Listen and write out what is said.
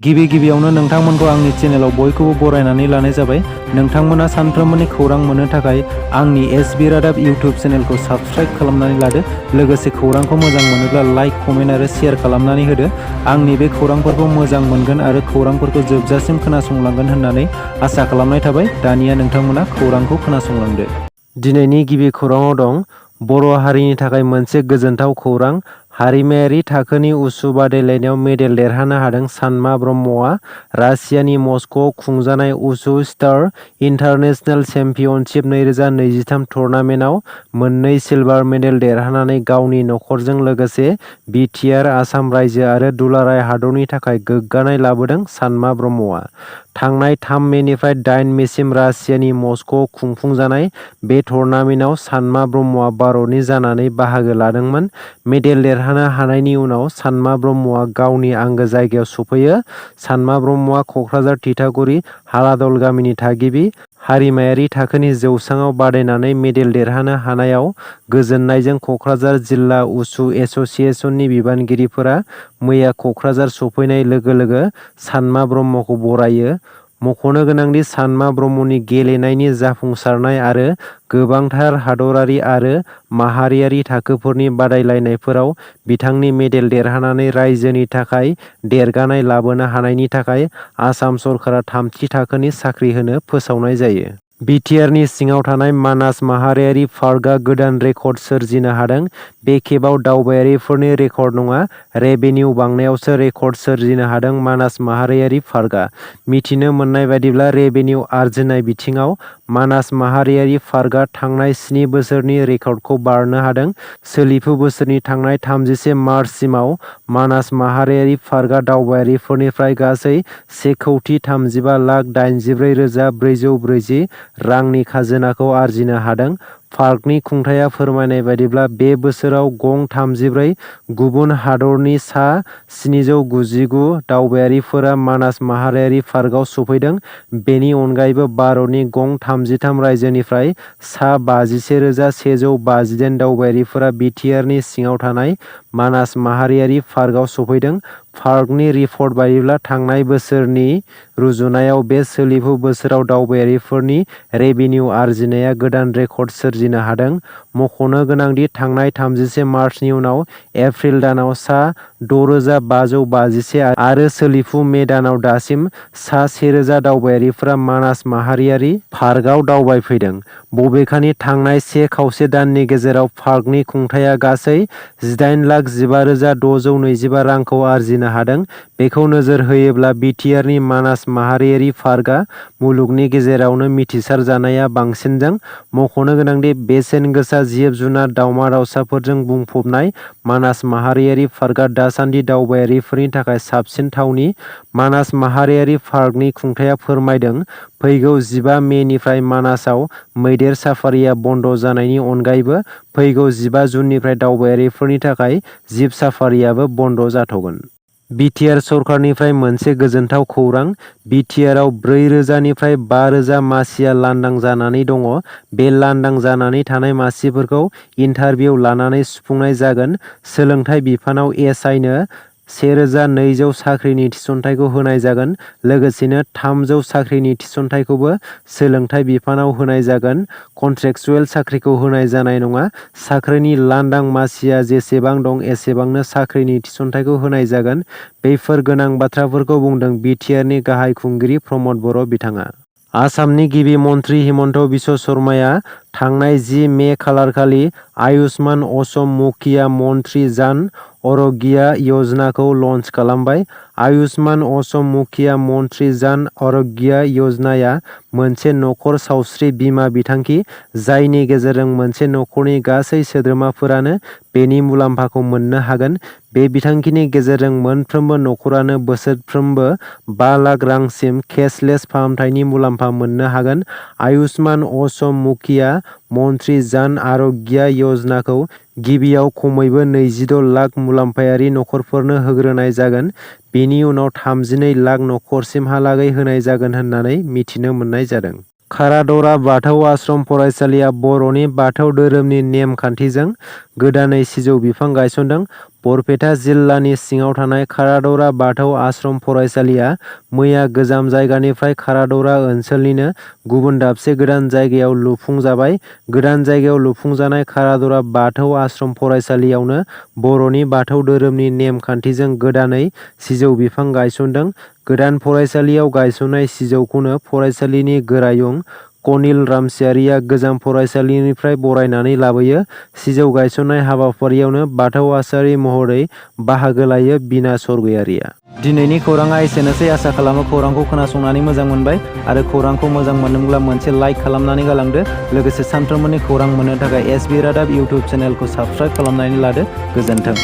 गिबियावनो नोंथांमोनखौ आंनि चेनेलाव बयखौबो बरायनानै लानाय जाबाय। नोंथांमोना सानफ्रोमबोनि खौरां मोननो थाखाय आंनि एसबी रादाब इउटिउब चेनेलखौ साबस्क्राइब खालामनानै लादो। लोगोसे खौरांखौ मोजां मोनोब्ला लाइक, कमेन्ट आरो शेयार खालामनानै होदो। आंनि बे खौरांफोरखौ मोजां मोनगोन आरो खौरांफोरखौ जोबजासिम खोनासंलांगोन होननानै आसा खालामनाय थाबाय। दानिया नोंथांमोना खौरांखौ खोनासंलांदो। दिनैनि गिबि खौराङाव दं बर' हारिनि थाखाय मोनसे गोजोनथाव खौरां। हारिमायारि थाखोनि उसु बादायलायनायाव मेडेल देरहानो हादों सानमा ब्रह्मआ। रासियानि मस्क'आव खुंजानाय उसु स्टार इन्टारनेशनेल चेम्पियनशिप 2023 टुर्नामेन्टआव मोननै सिलभार मेडेल देरहानानै गावनि नखरजों लोगोसे BTR आसाम रायजो आरो दुलाराय हादरनि थाखाय गोग्गानाय लाबोदों सानमा ब्रह्मआ। थांनाय 3 मेनिफ्राय 8 मेसिम रासियानि मस्क'आव खुंफुंजानाय बे टुर्नामेन्टआव सानमा ब्रह्मआ भारतनि जानानै बाहागो लादोंमोन। मेडेल देरहानो हानायनि उनाव सानमा ब्रह्मआ गावनि आंगो जायगायाव सफैयो। सानमा ब्रह्मआ क'क्राझार तितागुरि हालादल गामिनि थागिबि। हारिमायारि थाखोनि जौसाङाव बादायनानै मेडेल देरहानो हानायाव गोजोननायजों क'क्राझार जिल्ला उसु एस'सिएशननि बिबानगिरिफोरा मैया क'क्राझार सफैनाय लोगो लोगो सानमा ब्रह्मखौ बरायो। मख'नो गोनांदि सानमा ब्रह्मनि गेलेनायनि जाफुंसारनाय आरो गोबांथार हादरारि आरो माहारियारि थाखोफोरनि बादायलायनायफोराव बिथांनि मेडेल देरहानानै रायजोनि थाखाय देरगानाय लाबोनो हानायनि थाखाय आसाम सरकारा 3थि थाखोनि साख्रि होनो फोसावनाय जायो। BTRनि सिङाव थानाय मानास माहारियारि पार्कआ गोदान रेकर्ड सोरजिनो हादों। बे खेबाव दावबायारिफोरनि रेकर्ड नङा, रेभिनिउ बांनायावसो रेकर्ड सोरजिनो हादों मानास माहारियारि पार्कआ। मिथिनो मोननाय बायदिब्ला रेभिनिउ आरजिनाय बिथिङाव मानास माहारियारि पार्कआ थांनाय 7 बोसोरनि रेकर्डखौ बारनो हादों। सोलिफु बोसोरनि थांनाय 31 मार्चसिमाव मानास माहारियारि पार्कआ दावबायारिफोरनिफ्राय गासै 1,83,84,440 रांनि खाजोनाखौ आरजिनो हादों। पार्कनि खुंथाया फोरमायनाय बायदिब्ला बे बोसोराव गं 34 गुबुन हादरनि सा 799 दावबायारिफोरा मानास माहारियारि पार्कआव सफैदों। बेनि अनगायैबो भारतनि गं 33 रायजोनिफ्राय सा 51,158 दावबायारिफोरा BTRनि सिङाव थानाय मानास माहारियारि पार्कआव सफैदों। पार्कनि रिपर्ट बायदिब्ला थांनाय बोसोरनि रुजुनायाव बे सोलिफु बोसोराव दावबायारिफोरनि रेभिनिउ आरजिनाया गोदान रेकर्ड सोरजिनो हादों। मख'नो गोनांदि थांनाय 31 मार्चनि उनाव एप्रिल दानाव सा 6,551 आरो सोलिफु मे दानाव दासिम सा 1,000 दावबायारिफोरा मानास माहारियारि पार्कआव दावबायफैदों। बबेखानि थांनाय 1 खावसे दाननि गेजेराव पार्कनि खुंथाया गासै 18,15,625 रांखौ आरजिनो हादों। बेखौ नोजोर होयोब्ला BTRनि मानास माहारियारि पार्कआ मुलुगनि गेजेरावनो मिथिसार जानाया बांसिनदों। मख'नो गोनांदि बेसेन गोसा जिब-जुनार, दावमा-दावसाफोरजों बुंफबनाय मानास माहारियारि पार्कआ दासान्दि दावबायारिफोरनि थाखाय साबसिन थावनि। मानास माहारियारि पार्कनि खुंथाया फोरमायदों। फैगौ 15 मेनिफ्राय मानासआव मैदेर साफारिया बन्द' जानायनि अनगायैबो फैगौ 15 जुननिफ्राय दावबायारिफोरनि थाखाय जिप साफारियाबो बन्द' जाथ'गोन। BTR सरकारनिफ्राय मोनसे गोजोनथाव खौरां। BTRआव 4,000 निफ्राय 5,000 मासिया लांदां जानानै दङ। बे लांदां जानानै थानाय मासिफोरखौ इन्टारभिउ लानानै सुफुंनाय जागोन। सोलोंथाइ बिफानाव SI नो 1,200 साख्रिनि थिसनथाइखौ होनाय जागोन। लोगोसेनो 300 साख्रिनि थिसनथाइखौबो सोलोंथाइ बिफानाव होनाय जागोन। कन्ट्रेक्चुएल साख्रिखौ होनाय जानाय नङा। साख्रिनि लांदां मासिया जेसेबां दं एसेबांनो साख्रिनि थिसनथाइखौ होनाय जागोन। बेफोर गोनां बाथ्राफोरखौ बुंदों BTRनि गाहाय खुंगिरि प्रमद बर' बिथाङा। आसामनि गिबि मन्थ्रि हिमन्त बिश्व शर्माया थांनाय 10 मे खालारखालि आयुष्मान असम मुखिया मन्त्रि जान आर'ग्य यजनाखौ लन्च खालामबाय। आयुष्मान असम मुखिया मन्त्रि जान आर'ग्य यजनाया मोनसे नखर सावस्रि बीमा बिथांखि, जायनि गेजेरजों मोनसे नखरनि गासै सोद्रोमाफोरानो बेनि मुलाम्फाखौ मोननो हागोन। बे बिथांखिनि गेजेरजों मोनफ्रोमबो नखरानो बोसोरफ्रोमबो 5 लाख रांसिम केशलेस फाहामथायनि मुलाम्फा मोननो हागोन। आयुष्मान असम मुखिया मन्त्रि जान आर'ग्य यजनाखौ गिबियाव खमैबो 26 लाख मुलाम्फायारि नखरफोरनो होग्रोनाय जागोन। बेनि उनाव 32 लाख नखरसिमहालागै होनाय जागोन होननानै मिथिनो मोननाय जादों। खारादरा बाथौ आश्रम फरायसालिया बर'नि बाथौ धोरोमनि नेम खान्थिजों गोदानै सिजौ बिफां गायसनदों। बरपेटा जिल्लानि सिङाव थानाय खारादरा बाथौ आश्रम फरायसालिया मैया गोजाम जायगानिफ्राय खारादरा ओनसोलनिनो गुबुन दाबसे गोदान जायगायाव लुफुंजाबाय। गोदान जायगायाव लुफुंजानाय खारादरा बाथौ आश्रम फरायसालियावनो बर'नि बाथौ धोरोमनि नेम खान्थिजों गोदानै सिजौ बिफां गायसनदों। गोदान फरायसालियाव गायसननाय सिजौखौनो फरायसालिनि गोरायुं कनिल रामसियारिया गोजाम फरायसालिनिफ्राय बरायनानै लाबोयो। सिजौ गायसननाय हाबाफारियावनो बाथौ आसारि महरै बाहागो लायो बिना सरगयारिया। दिनैनि खौराङा एसेनोसै। आसा खालामो खौरांखौ खोनासंनानै मोजां मोनबाय आरो खौरांखौ मोजां मोनदोंब्ला मोनसे लाइक खालामनानै गालांदो। लोगोसे सानफ्रोमबोनि खौरां मोननो थाखाय SB रादाब इउटुब चेनेलखौ साबस्क्राइब खालामनानै लादो। गोजोन्थों।